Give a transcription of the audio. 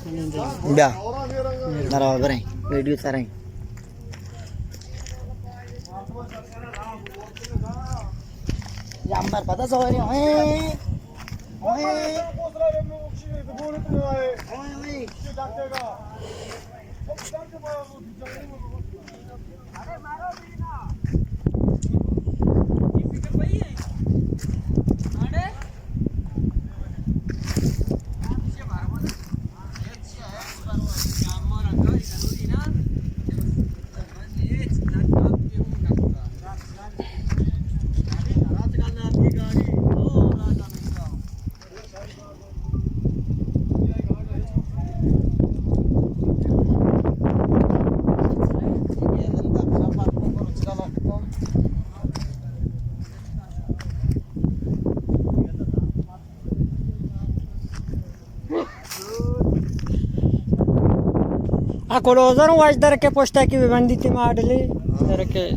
بیا، نرا بریں، ویڈیو سریں۔ یا امر پتہ سواری ہیں۔ اوئے، اوئے۔ اوئے، اوئے۔ آ کلوزر واش در کے پوسٹا کی بندی تی ماڈلی در کے۔